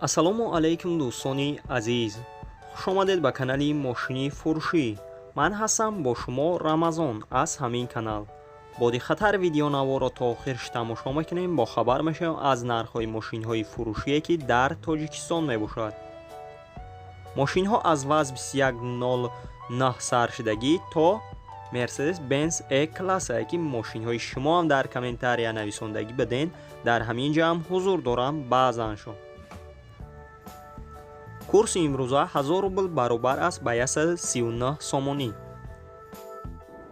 Ассалому алайкум, дӯстони азиз, хушомадед ба канали Мошини фурӯшӣ. Ман ҳастам бо шумо Рамазон аз ҳамин канал. Бо диққаттар видеонаворро то охирш тамошо мекунем, бохабар мешавем аз нархҳои мошинҳои фурӯшие, ки дар Тоҷикистон мебошад. Мошинҳо аз ВАЗ 2109 саршудагӣ то Мерседес Бенз Е классае, ки мошинҳои шумоам дар комментария нависондагӣ биден, дар ҳамин ҷо ҳам ҳузур дорам баъзаншон. Курси имрӯза 1000 рубл баробар аст ба 139 сомонӣ.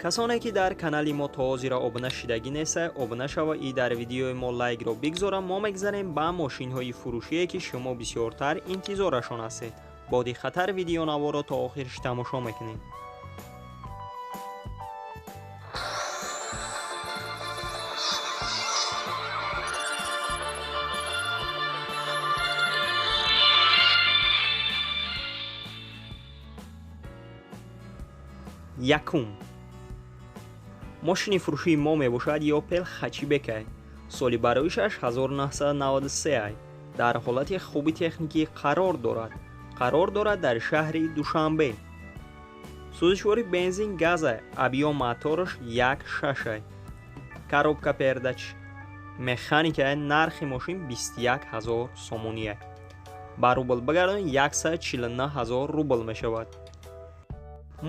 Касоне ки дар канали мо то ҳозира обуна шидагӣ неста, обуна шава и дар видеои мо лайкро бигзора. Мо мегзарем ба мошинҳои фурӯшие, ки шумо бисёртар интизорашон ҳастед. Бо диққаттар видеонаворро то охирш тамошо мекунем. Якум мошини фурӯшии мо мебошад Опел Хатчбекай, соли бароишаш 1993, дар ҳолати хуби техникӣ қарор дорад. Қарор дорад дар шаҳри Душанбе. Сӯзишвори бензин газа, объём мотораш 1,6, коробка передач механика. Нархи мошин 21 ҳазор сомония, ба рубл багардон 149 ҳазор рубл мешавад.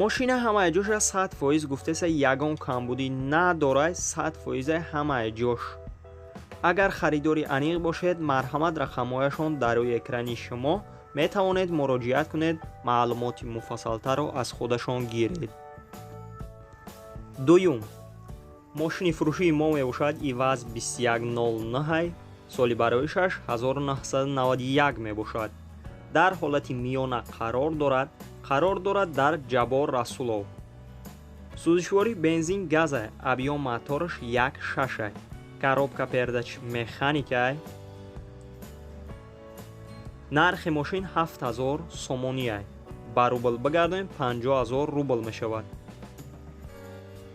Мошина ҳамаи ҷоша 100% гуфтеса, ягон камбудӣ надорад, 100% ҳамаи ҷош. Агар харидори аниқ бошед, марҳамат, рақамҳояшон дар рӯи экрани шумо, метавонед муроҷиат кунед, маълумоти муфассалтарро аз худашон гиред. Дуюм мошини фурӯшии мо мебошад ИВАЗ 2109, соли бароишаш 1991 мебошад. Дар ҳолати миёна қарор дорад. Қарор дорад дар Ҷаббор Расулов. Сӯзишвори бензин газа, объём мотораш 1,6, коробка передач механика. Нархи мошин 7000 сомония, ба рубл бигардонем 50 ҳазор рубл мешавад.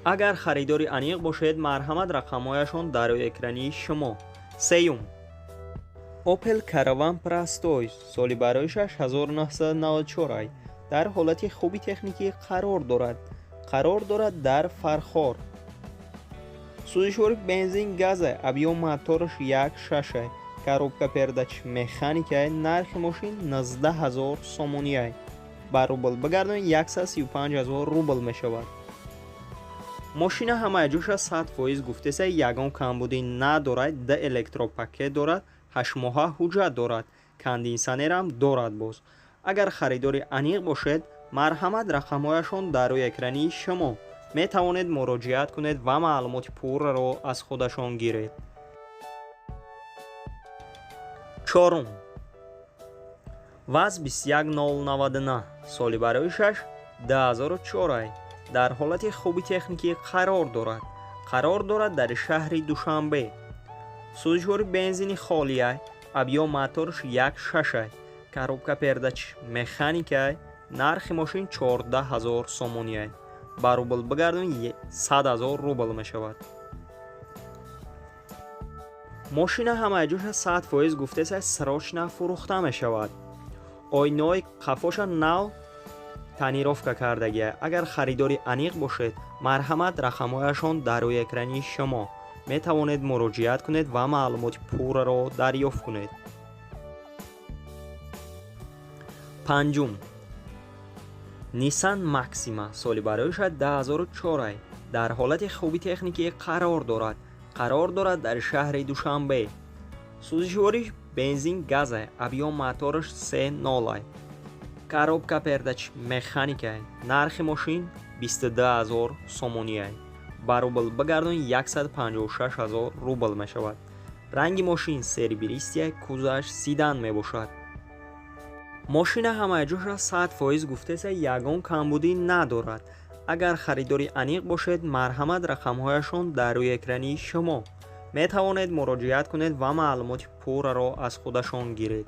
Агар харидори аниқ бошед, марҳамат, рақамҳояшон дар рӯи экрани шумо. Сеюм Опел Караван Простой, соли бароишаш 1994, дар ҳолати хуби техникӣ қарор дорад. Қарор дорад дар Фархор. Сӯзишвори бензин газа, объём мотораш 1,6, коробка передач механика. Нархи мошин 19 ҳазор сомония, ба рубл бигардонед 135 ҳазор рубл мешавад. Мошина ҳамаи ҷоша 100% гуфтеса, ягон камбудӣ надорад. Д электропакет дорад, ҳаштмоҳа ҳуҷҷат дорад, кондитсионерам дорад боз. Агар харидори аниқ бошед, марҳамат, рақамҳояшон дар рӯи экрани шумо, метавонед муроҷиат кунед ва маълумоти пурраро аз худашон гиред. Чорум ВАЗ 21099, соли бароишаш 2004, дар ҳолати хуби техникӣ қарор дорад. Қарор дорад дар шаҳри Душанбе. Сӯзишвори бензини холия, объём мотораш 1,6, коробка передач механика. Нархи мошин 14 ҳазор сомония, ба рубл бигардон 100 ҳазор рубл мешавад. Мошина ҳамаи ҷоша 100% гуфтеса, срочно фурӯхта мешавад. Ойнаҳои қафоша нав тонировка кардагия. Агар харидори аниқ бошед, марҳамат, рақамҳояшон дар рӯи экрани шумо, метавонед муроҷиат кунед ва маълумоти пурраро дарёфт кунед. Панҷум Nissan Maxima, соли бароишад 2004, дар ҳолати хуби техникӣ қарор дорад. Қарор дорад дар шаҳри Душанбе. Сӯзишвори бензин газа, объём мотораш 3,0, коробка передач механика. Нархи мошин 22 ҳазор сомония, ба рубл бигардон 156 ҳазор рубл мешавад. Ранги мошин серебристый, кузоваш седан мебошад. Мошина ҳамаи ҷоша 100% гуфтеса, ягон камбудӣ надорад. Агар харидори аниқ бошед, марҳамат, рақамҳояшон дар рӯи экрани шумо, метавонед муроҷиат кунед ва маълумоти пурраро аз худашон гиред.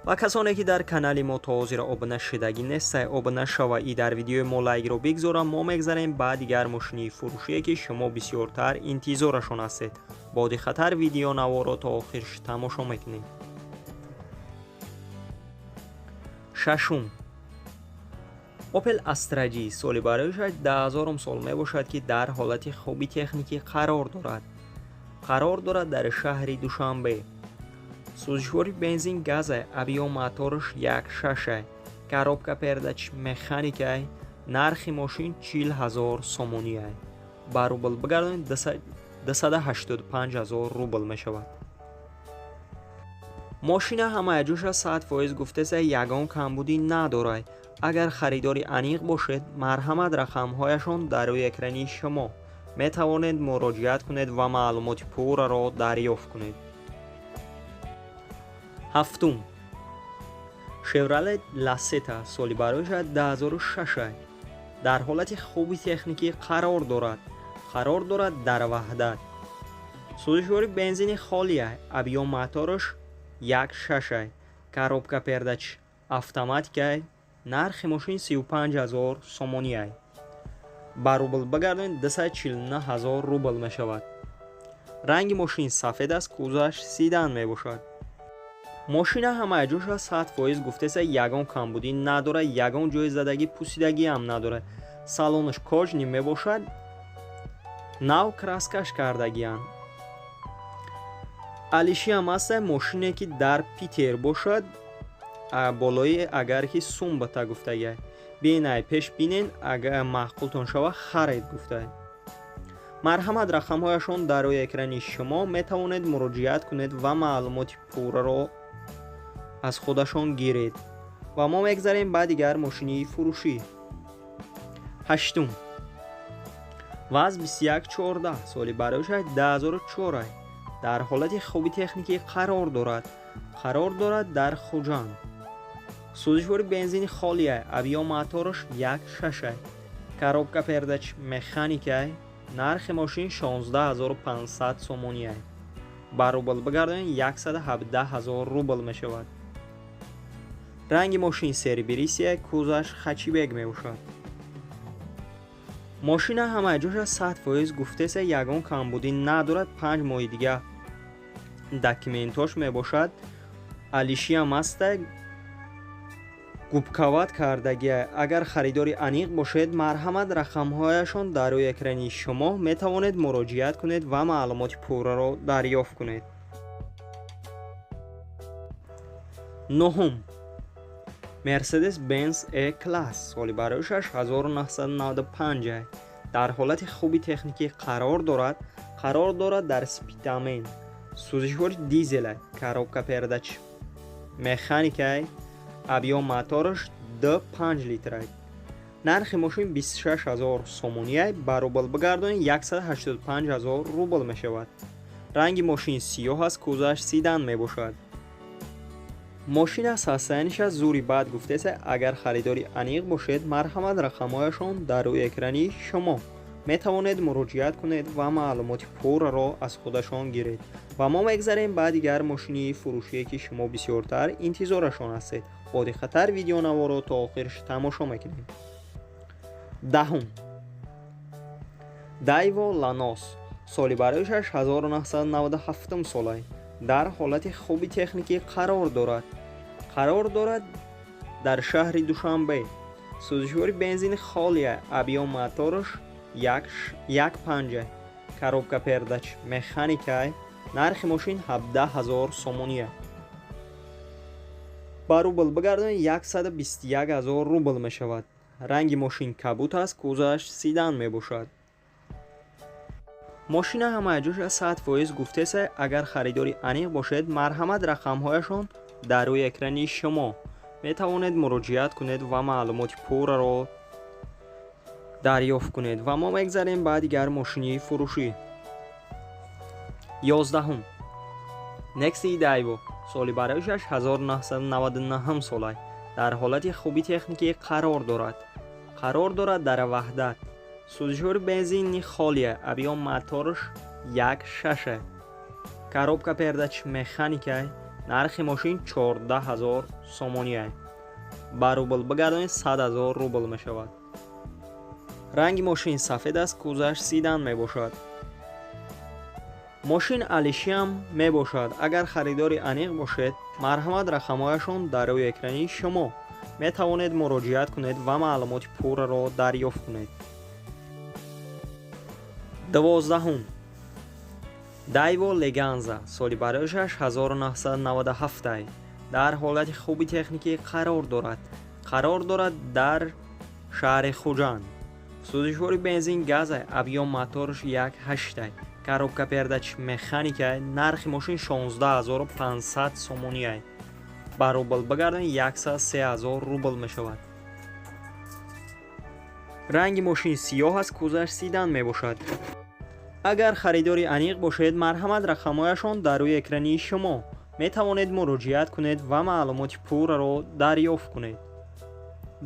Ва касоне ки дар канали мо то ҳозира обуна шидагӣ нестай, обуна шава и дар видеои мо лайкро бигзора. Мо мегзарем ба дигар мошини фурӯшие, ки шумо бисёртар интизорашон ҳастед. Бо диққаттар видеонаворро то охирш тамошо мекунем. Шашум, Opel Astra G, соли бароишаш 2000 сол мебошад, ки дар ҳолати хуби техникӣ қарор дорад. Қарор дорад дар шаҳри Душанбе. Сӯзишвори бензин газа, объём мотораш 1,6, коробка передач механикай. Нархи мошин 40 000 сомониай. Ба рубл бигардонед, 285 ҳазор рубл мешавад. Мошина ҳамаи ҷоша 100% гуфтеса, ягон камбудӣ надорад. Агар харидори аниқ бошед, марҳамат, рақамҳояшон дар рӯи экрани шумо, метавонед муроҷиат кунед ва маълумоти пурраро дарёфт кунед. Ҳафтум, Шевроле Ласета, соли бароиша 2006, дар ҳолати хуби техникӣ қарор дорад. Қарор дорад дар Ваҳдат. Сӯзишвори бензини холия, объём мотораш 1,6, коробка передач автоматикай. Нархи мошин 35 ҳазор сомониай. Ба рубл бигардонед, 249 ҳазор рубл мешавад. Ранги мошин сафед аст, кузоваш седан мебошад. Мошина ҳамаи ҷоша 100% гуфтеса, ягон камбудӣ надорад, ягон ҷои задагӣ, пусидагиам надорад. Салонаш кожаный мебошад, нав краскаш кардагианд. Алишиам аста. Мошине ки дар Питер бошад, болои агар ки сумбата гуфтагиай, бинай пеш бинен, агар маъқултон шава, харед гуфтай. Марҳамат, рақамҳояшон дар рӯи экрани шумо, метавонед муроҷиат кунед ва маълумоти пурраро аз худашон гиред. Ва мо мегзарем ба дигар мошини фурӯшӣ. Ҳаштум, ВАЗ 2114, соли бароиша 2004, дар ҳолати хуби техникӣ қарор дорад. Қарор дорад дар Хуҷанд. Сӯзишвори бензини холия, объём мотораш 1,6, коробка передач механикай. Нархи мошин 16 500 сомониай. Ба рубл бигардонед, 117 ҳазор рубл мешавад. Ранги мошин серебристый, кузоваш хэтчбек мебошад. Мошина ҳамаи ҷоша 100% гуфтеса, ягон камбудӣ надорад. 5 моҳи дига документош мебошад. Алишиам аста, губковать кардагия. Агар харидори аниқ бошед, марҳамат, рақамҳояшон дар рӯи экрани шумо, метавонед муроҷиат кунед ва маълумоти пурраро дарёфт кунед. Нуҳум, Мерседес Бенз Е класс, соли бароишаш 1995, дар ҳолати хуби техникӣ қарор дорад. Қарор дорад дар Спитамен. Сӯзишвори дизела, коробка передач механикай, объём мотораш 2,5 литрай. Нархи мошин 26 ҳазор сомониай. Ба рубл бигардонед, 185 ҳазор рубл мешавад. Ранги мошин сиёҳ аст, кузоваш седан мебошад. Мошина состояниеша зури бад гуфтеса. Агар харидори аниқ бошед, марҳамат, рақамҳояшон дар рӯи экрани шумо, метавонед муроҷиат кунед ва маълумоти пурраро аз худашон гиред. Ва мо мегзарем ба дигар мошини фурӯшие, ки шумо бисёртар интизорашон ҳастед. Бо диққаттар видеонаворо то охирш тамошо мекунем. Даҳум, Дайво Ланос, соли бароишаш 1997 солай, дар ҳолати хуби техникӣ қарор дорад. Қарор дорад дар шаҳри Душанбе. Сӯзишвори бензини холия, объём мотораш 1,5, коробка передач механикай. Нархи мошин 17 ҳазор сомония. Ба рубл бигардонед, 121 ҳазор рубл мешавад. Ранги мошин кабут аст, кузоваш седан мебошад. Мошина ҳамаи ҷоша 100% гуфтеса. Агар харидори аниқ бошед, марҳамат, рақамҳояшон дар рӯи экрани шумо, метавонед муроҷиат кунед ва маълумоти пурраро дарёфт кунед. Ва мо мегзарем ба дигар мошини фурӯшӣ. 11-ум, Некси Дайво, соли бароишаш 1999 солай, дар ҳолати хуби техникӣ қарор дорад. Қарор дорад дар Ваҳдат. Сӯзишвори бензини холия, объём мотораш 1,6, коробка передач механикай. Нархи мошин 14 ҳазор сомониай. Ба рубл бигардонед, 100 ҳазор рубл мешавад. Ранги мошин сафед аст, кузоваш седан мебошад. Мошин алишиам мебошад. Агар харидори аниқ бошед, марҳамат, рақамҳояшон дар рӯи экрани шумо, Метавонед муроҷиат кунед ва маълумоти пурраро дарёфт кунед. 12-ум, Дайво Леганза, соли барояшаш 1997, дар ҳолати хуби техникӣ қарор дорад. Қарор дорад дар шаҳри Хуҷанд. Сӯзишвори бензин газ, объём моторш 1,8, коробка передач механика. Нархи мошин 16 500 сомонӣ, ба рубл бигардон 103 000 рубл мешавад. Ранги мошин сиёҳ аст, кузоваш седан мебошад. Агар харидори аниқ бошед, марҳамат, рақамҳояшон дар рӯи экрани шумо, метавонед муроҷиат кунед ва маълумоти пурраро дарёфт кунед.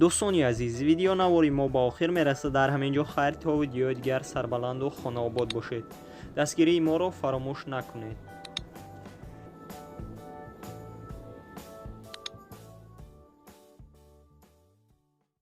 Дӯстони азиз, видеонавори мо ба охир мерасад дар ҳамин ҷо. Хайр, то видеои дигар, сарбаланду хонаобод бошед. Дастгирии моро фаромӯш накунед.